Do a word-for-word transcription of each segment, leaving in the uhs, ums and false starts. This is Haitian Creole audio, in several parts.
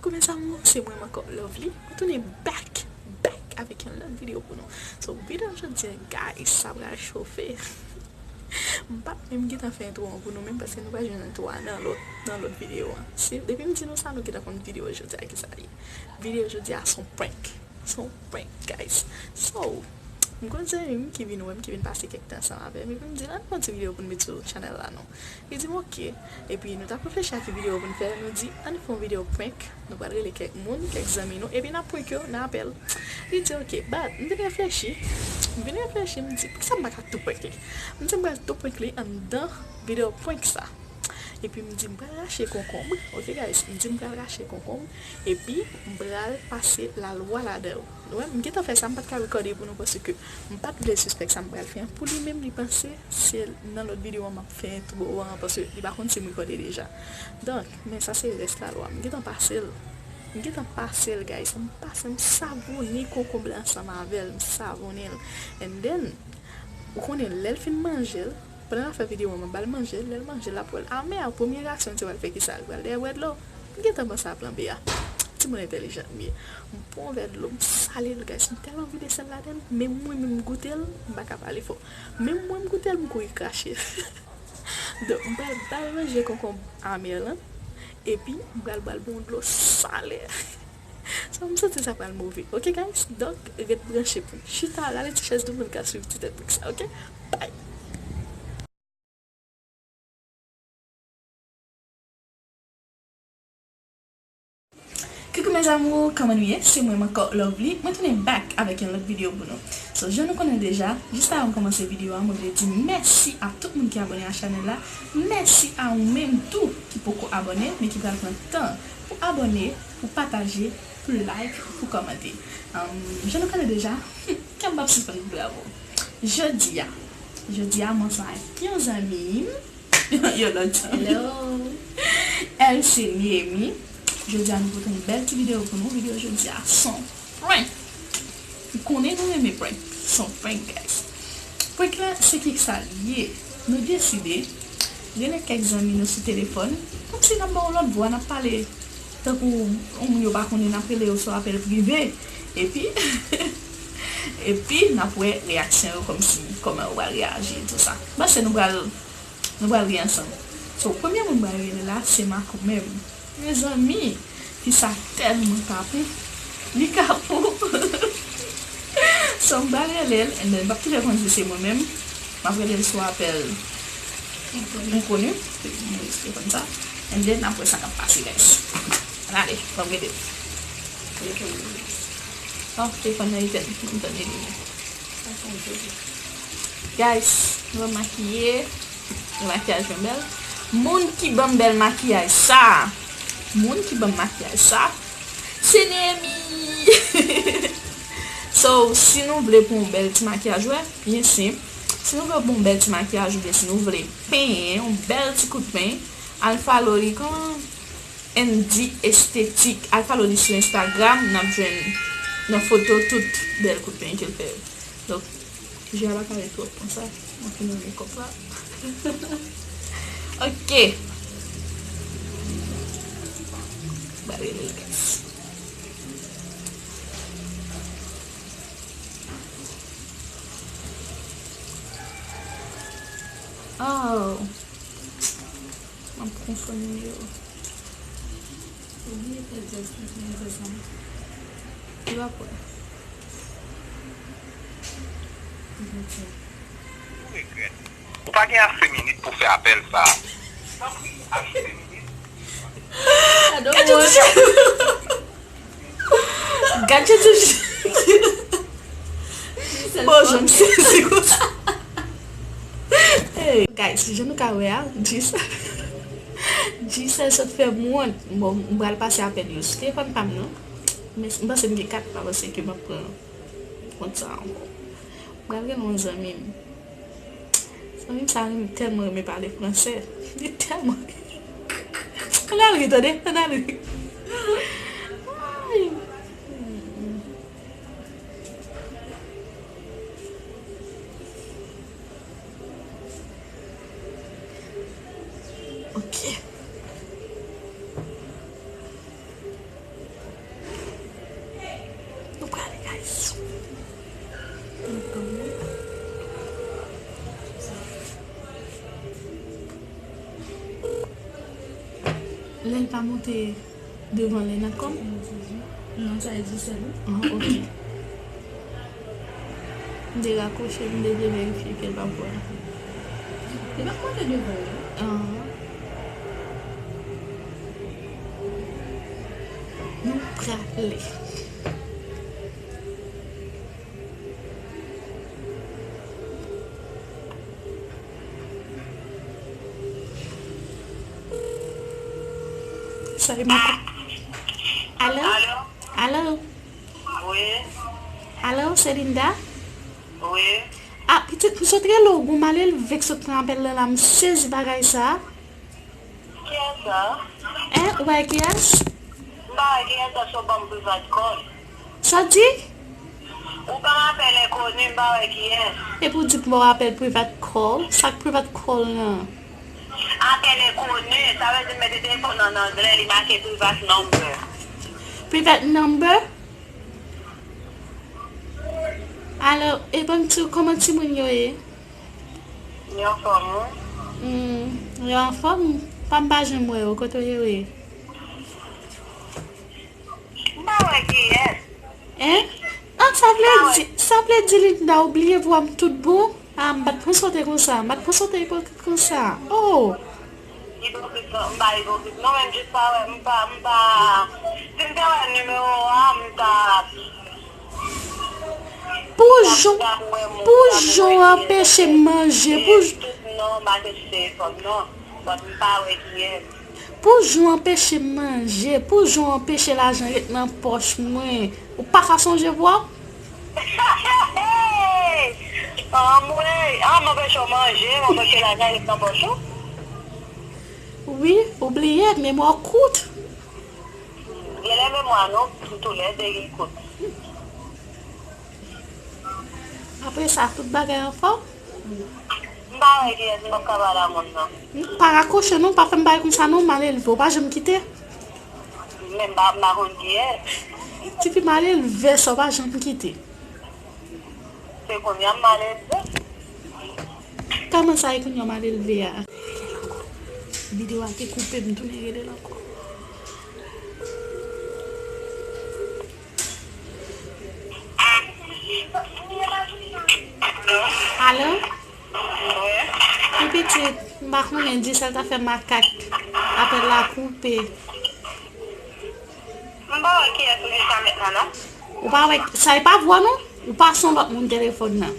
Kouman sa moun, se mwen ankò, Lovely. Mwen tounen back, back avèk yon lòt videyo pou nou. So, videyo jodi a, guys, sa pral chofe. M pa t menm gentan fè entwo an pou nou menm, paske nou pa jwenn entwo a nan lòt, nan lòt videyo an. Si, depi m di nou sa, nou gentan konn videyo jodi a ki sa li ye. Videyo jodi a se yon prank. Se yon prank, guys. So, m gon zanmi m ki vin wè m, ki vin pase kèk tan ansanm avè m, epi m di l, ann fè yon ti videyo pou n met sou channel la non. Li di m, "Ok." Epi nou t ap reflechi a ki videyo pou n fè, nou di, "Ann fè yon videyo prank, nou pral rele kèk moun, kèk zanmi nou, epi n ap prank yo nan apèl." Li di, "Ok." But m vin reflechi, m vin reflechi, m di, "Poukisa m pa ka tou prank li?" M di, "M pral tou prank li anndan videyo prank sa." Epi m di, "M pral rache konkonm." Ok, guys, m di, "M pral rache konkonm, epi m pral pase lalwa ladan yo." Ou wè, m gentan fè sa, m pa t ka rekòde pou nou paske m pa t vle sispèk sa m pral fè an. Pou li menm, li panse se nan lòt videyo an m ap fè entwo an, paske li pa konn si m rekòde deja. Donk, men sa se rès lalwa. M gentan pase l. M gentan pase l, guys. M pase, m savone konkonm la ansanm avè l. M savone l. And then, ou konnen, lè l fin manje l, pandan n ap fè videyo an, m ap ba l manje, lè l manje l, l ap wè l amè. Premye reyaksyon l se pral fè kisa? L pral dèyè bwè dlo. M gentan panse a plan B a. Timoun entèlijan m ye. M pran yon vè dlo, m sale l, guys. M tèlman vide sèl ladan l, menm mwen menm m goute l, m pa ka pale fò. Menm mwen m goute l, m kouri krache. Donk, m pral ba l manje konkonm amè lan, epi m pral ba l bon dlo sale. So, m santi sa pral move. Ok, guys? Donk, ret branche pou m chita, rale ti chèz nou pou n ka swiv ti tèt prank sa, ok? Bye! Coucou mes amours, kòman nou ye? Se mwen ankò, Lovely. Mwen tounen back avèk yon lòt videyo pou nou. So, jan nou konnen deja, jis avan m kòmanse videyo a, mwen vle di mèsi a tout moun ki abòne a chanèl la. Mèsi a ou menm tou ki poko abòne, men ki pral pran tan pou abòne, pou pataje, pou like, pou kòmante. Ahn, jan nou konnen deja, kè m p ap sispann di bravo. Jodi a, jodi a, m ansanm avèk yon zanmi m, yon lòt zanmi. Hello. Elle, c'est Néhémie. Jodi a, nou pote yon bèl ti videyo pou nou. Videyo jodi a, se yon prank. Ou konnen nou renmen prank. Se yon prank, guys. Prank la, se ki sa l ye. Nou deside rele kèk zanmi nou sou telefòn. Kòmsi n ap ba yon lòt vwa, n ap pale tankou yon moun yo pa konnen, n ap rele yo sou apèl prive. Epi, epi, n ap wè reyaksyon yo, kòmsi, kòman yo pral reyaji, tou sa. M panse nou pral Nou pral ri ansanm. So, premye moun m pral rele la, se Makou menm. Mezanmi, fi sa tèlman kapon. Li kapon. So, m pral rele l, and then, m p ap kite l konn si se mwen menm. M ap rele l sou apèl enkoni. Enkoni. M rejistre konn sa. And then, n ap wè sa k ap pase, guys. Ann ale, m ap rele l. Oh, telefòn nan etèn. M tande li. Guys, nou makiye. Makiyaj mwen bèl. Moun ki ban m bèl makiyaj sa, moun ki ban m makiyaj sa, se Nemi. So, si nou vle pou yon bèl ti makiyaj, wè, byen senp. Si nou vle pou yon bèl ti makiyaj, oubyen si nou vle penyen, yon bèl ti kout penyen, al follow li kòman? Andy Esthétique. Al follow li sou Instagram, n ap jwenn nan foto tout bèl kout penyen ke l fè yo. Donk, je a pa kare twòp konsa. Mwen fin nan mekòp la. Ok. Ba rele l, guys. Oh. M ap konfonn yo. Oubyen fè djaz, fè djaz ansanm. Yo ap wè. Ou regrèt. Ou pa gen ase minit pou fè apèl sa a. Tanpri, achte minit. Gad yo di. Bon, jan m sezi konsa. Hey, guys, jan nou ka wè a, Gisèle, Gisèle sot fè m wont. Bon, m pral pase apèl yo sou telefòn pa m nan. Men m panse m gen kat, m pa panse ke m ap pran kont sa ankò. M pral rele yon zanmi m. Zanmi m sa renmen, tèlman renmen pale fransè. Li tèlman. Ann al ri, tande, ann al ri. Ay. Ok. Li pa monte devan Lena kòm? Non, sa egziste wi. Ah, ok. M te rakwoche, m te vle verifye ke l pa vwa. Li pa monte devan wi. Ah. Nou prale. Sa e mwen. Alo? Alo? Alo? Wi. Alo, se Linda? Wi. Ah, pitit, m sot rele w, gon malelve k sot pran apèl la, la, m sezi bagay sa. Kiyès sa? Hein, ou pa wè kiyès? M pa wè kiyès sa, sot ban m privat call. Sa w di? Ou ban m apèl enkoni, m pa wè kiyès. Epi w di pou m ba w apèl privat call? Sa k privat call lan? Apèl enkoni, sa vle di mete telefòn nan nan anglè, li make privat number. Privat number? Alò, e ban m di w kòman timoun yo ye? Yo anfòm, wi. Hmm, yo anfòm? Pa m pa janm wè yo, kote yo ye? M pa wè kiyès. Hein? Ah, sa vle di, sa vle di Linda ou bliye vwa m tout bon? Ah, m pa t panse w te konsa, m pa t panse w te ipokrit konsa. Oh! Ipokrit, non, m pa ipokrit. Non, men m jis pa wè, m pa, m pa, si m te wè nimewo a, m ta Pou jan, pou jan w anpeche m manje, pou j- Tout non, m pa te site telefòn non. But m pa wè kiyès. Pou jan w anpeche m manje, pou jan w anpeche lajan ret nan pòch mwen, ou pa ka sonje vwa w? Anmwey, ah, m anpeche w manje, m anpeche lajan ret nan pòch ou? Wi, ou bliye, memwa w kout. Genlè memwa nou toulède ki kout. Apre sa, tout bagay anfòm? M pa wè kiyès, m p ap ka pale a moun nan. Pa rakwoche non, pa fè m bagay konsa non, malelve, ou pa janm kite. Men m pa, m pa konn kiyès. Tifi malelve sa, ou pa janm kite. Se kounye a m malelve. Kòman sa ye kounye a w malelve a? Videyo a te koupe, m tounen rele l ankò. Alo? Wi. Wi, pitit, m pa konnen, Djisèl ta fè makak. Apèl la koupe. M pa wè kiyès ou di sa mentnan non. Ou pa wè, sa e pa vwa non. Ou pase yon lòt moun telefòn nan.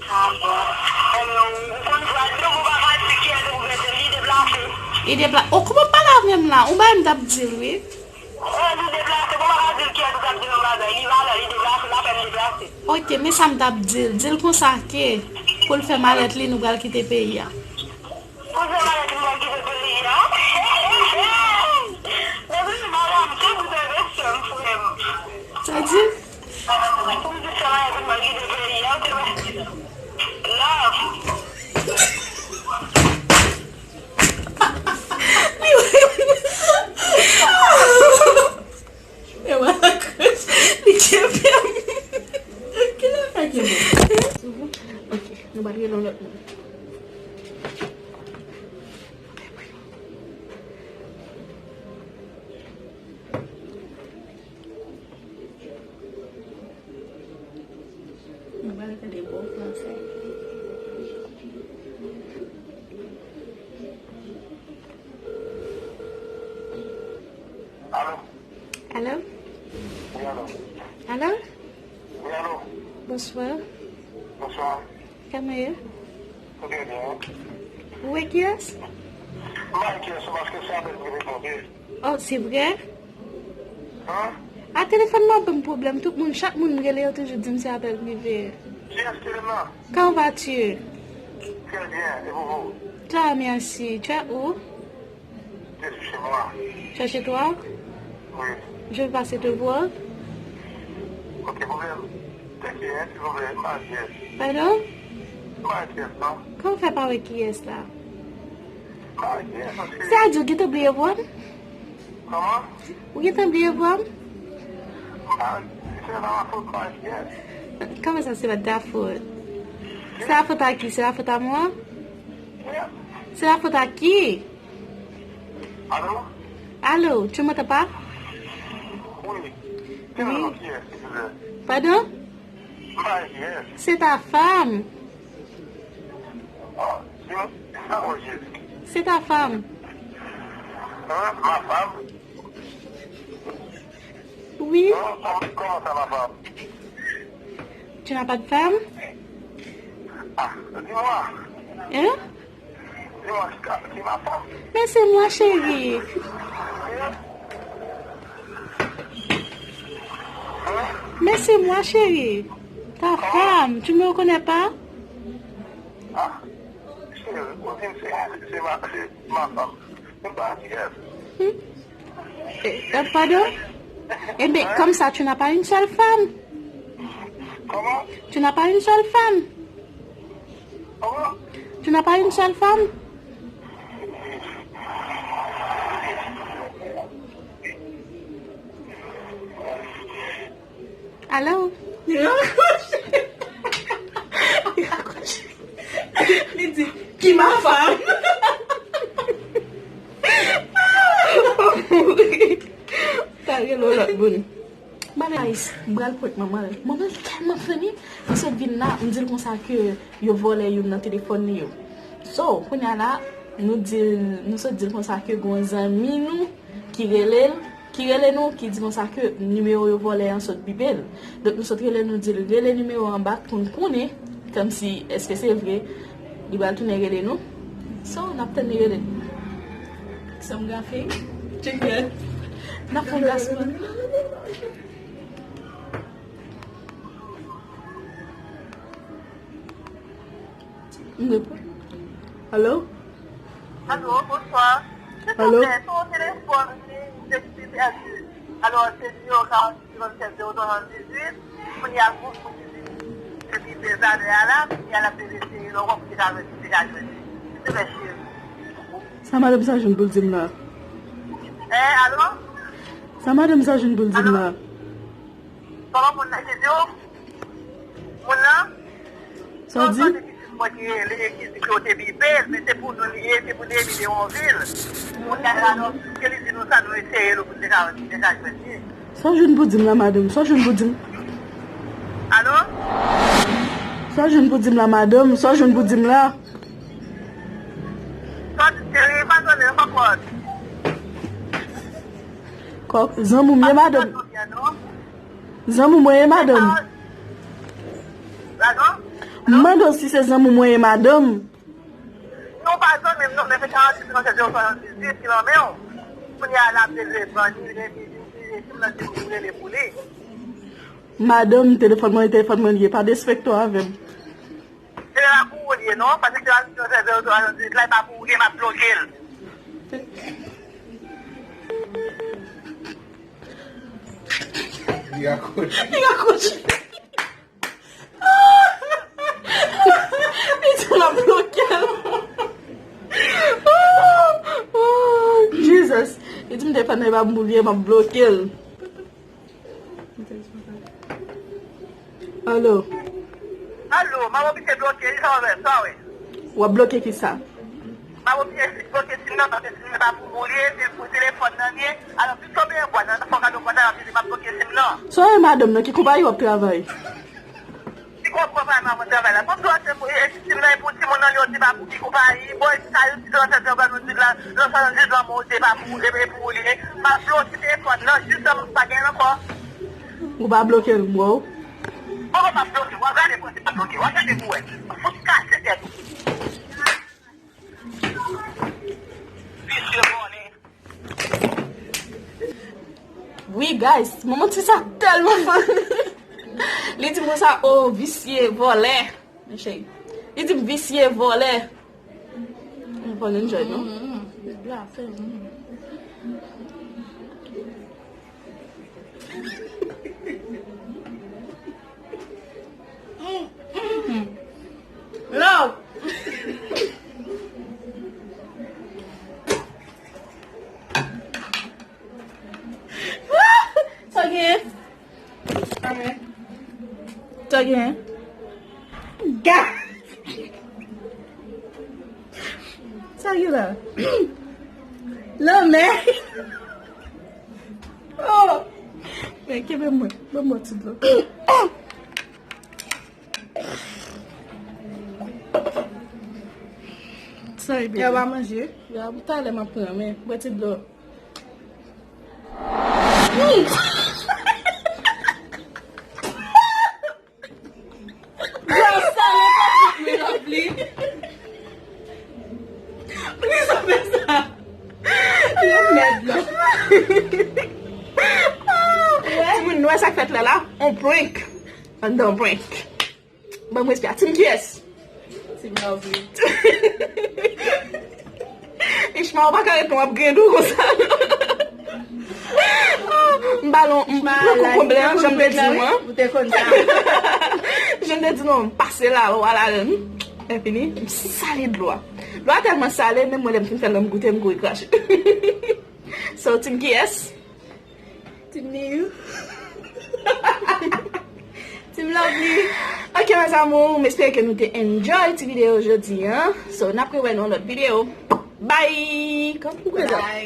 Ah bon. Enben, ou konn vwa l, ou pa ka di kiyès ou vle di, li deplase. Li depla-, oh, kòman w pale avè m la? Yon bagay m t ap di l, wi. Eh, li deplase, ou pa ka di l kiyès ou t ap di l yon bagay. Li pa la, li deplase, l apèn deplase. Ok, men sa m t ap di l. Di l konsa ke pou l fè malèt li, nou pral kite peyi a. Pou se malèt li pral kite peyi a. Depi madanm tou, ou te respe m, frè m. Sa di? Pou se malèt li pral kite peyi a, ou te respe m. Love. E wala kòch, li kenbe m. Kilè fè kenbe m? Ok, nou pral rele yon lòt moun. Nou pral tande bon fransè. Alo? Alo? Wi, alo? Alo? Wi, alo? Bonswa. Bonswa. Kòman w ye? Trè byen. Ou wè kiyès? M pa wè kiyès, paske se apèl prive m ap fè. Oh, se vre? Hein? A, telefòn mwen ban m pwoblèm. Tout moun, chak moun m rele, yo toujou di m se apèl prive. Kiyès ki rele m nan? Comment vas-tu? Très bien, et vous, vous? Ça va, merci. Tu es où? Je suis chez moi. Tu es chez toi? Oui. Je vais passer te voir. Ok, problème. T'es qui, hein, s'il vous plaît? Marie. Pardon? Marie, non? Kòman w fè pa wè kiyès la? Marie, paske Sa di w gentan bliye vwa m? Kòman? Ou gentan bliye vwa m? Ah, se pa ma faute, Marie. Kòman sa, se pa ta fot? Se la fot a ki? Se la fot a mwen? Yeah. Se la fot a ki? Alo? Allô, tu m'entends pas? Oui. Di m non, kiyès, silvouplè? Pardon? M pa wè kiyès. C'est ta femme. Oh, di m, oh, Jezi. C'est ta femme. Hein? Ma femme? Oui. Hein? Comment, comment ça, ma femme? Tu n'as pas de femme? Ah, dis-moi. Hein? Dis-moi, c'est ma femme. Mais c'est moi, chérie. Mais c'est moi, chérie. Ta femme, tu ne me reconnais pas? Ah, chérie, ou di m se, se ma, se ma femme. M pa wè kiyès. Eh, eh, pardon? Eh bien, comme ça, tu n'as pas une seule femme. Comment? Tu n'as pas une seule femme. Comment? Tu n'as pas une seule femme. Allô? Li rakonte. Li rakonte. Li di, ki ma femme? Ta rele yon lòt moun. Guys, m pral prank manman l. Manman l tèlman funny. Li sot vin la, m di l konsa ke yo vòlè youn nan telefòn li yo. So, kounye a la, nou di l, nou sot di l konsa ke gon zanmi nou ki rele l, ki rele nou, ki di konsa ke nimewo yo vòlè an sot bipe l. Donk nou sot rele l, nou di l rele nimewo an bak pou n konnen, kòmsi èske se vre, li pral tounen rele nou. So, n ap tann li rele n. Sa m gafe? Tcheke. N ap fè yon gasman. M reponn. Alo? Alo, bonswa. Alo? Silvouplè, se yon telefòn ki te pèdi. Alò, se nimewo karannsis, swasannsèt, zewo swasanndizwit. Kounye a, gwo fout ki di, epi se zade a la, kounye a, l ap eseye lè w ap dekaze, dekaze. Silvouplè, cheri. Sa madanm sa jwenn pou l di m la? Eh, alo? Sa madanm sa jwenn pou l di m la? Kòman moun nan ki di w? Moun nan? Sa w di? Mwen ki rele ki di ke w te bipe l, men se pou nou li ye, se pou Deni de Wonvil. Moun nan la non, ke li di nou sa, nou eseye l pou dekaze, dekaze. Sa w jwenn pou di m la, madanm? Sa w jwenn pou di m? Alo? Sa w jwenn pou di m la, madanm? Sa w jwenn pou di m la? Sòt, cheri, pa tande, pa kòd. Kòk, zanmi w m ye, madanm? Zanmi w mwen ye, madanm? Pardon? M mande w si se zanmi w mwen ye, madanm? Non, pa zanmi m, non, men se karannsis, non, se zewo swasanndizwit ki nan men w. Kounye a, l ap rele Vanny, Remy, Didi, tout nan di m pou rele pou li. Madanm, telefòn mwen, telefòn mwen li ye, pa derespekte w avè m. Se la pou ou li ye, non, paske se la pou ou li ye, m ap bloke l. Li rakonte. Li rakonte. Li di m ap bloke l. Jesus. Li di m telefòn nan e pa pou li ye, m ap bloke l. Alo. Alo, m ap oblije bloke, sa w wè, sa w wè. W ap bloke ki sa? M ap oblije bloke sim nan, paske sim nan pa pou ou li ye, se pou telefòn nan li ye. Alò, piske w peye bwa nan fò kado bwa nan, m ap bloke sim nan. Sa w ye, madanm, nan ki konpayi w ap travay? Ki konpayi m ap travay la? Konprann se pou, e sim nan e pou timoun nan li, yo di pa pou ki konpayi. Bon, e sa yo di nan sèt zè ban nou di la, nan swasanndizwit lan, bon, se pa pou, e, e pou ou li ye. M ap bloke telefòn nan, jis lè m pa gen l ankò. Ou pa bloke l, bro. Kòman m ap bloke? W ap gade pou se pa bloke. W ap gade pou wè. M ap fout kase tèt ou. Visye vòlè. Wi, guys, manman ti sa tèlman funny. Li di m konsa, o, visye, vòlè. Men cheri. Li di m visye, vòlè. M konn enjoy, non? Love. Sa gen? Sa gen? Ga. Sa gen la? Lanmè. Men, kenbe mwen. Ban m bwè ti dlo. Sa e bebe. Yo pa manje. Yo, talè m ap pran, men bwè ti dlo. Dlo salé pa pou mwen non plis. Plis ou fè sa. Yo mèd la. Timoun, nou wè sa k fèt la la? On prank. Anndan prank. Ban m respè a. Team kiyès? Team Lovely. Ichma, ou pa ka ret non, w ap grendou konsa. M ba l on, m pran kokonb lan, jan m te di nou an. Ou te konn sa. Jan m te di nou an, m pase la, w ala l. Lè fini, m sale dlo a. Dlo a tèlman sale, menm mwen lè m fin fè l, m goute, m kouri krache. So, team kiyès? Team Niu. Team Lovely. Ok, mes amours, m espere ke nou te enjoy ti videyo jodi an. So, n ap rewè nan yon lòt videyo. Bye! Bye.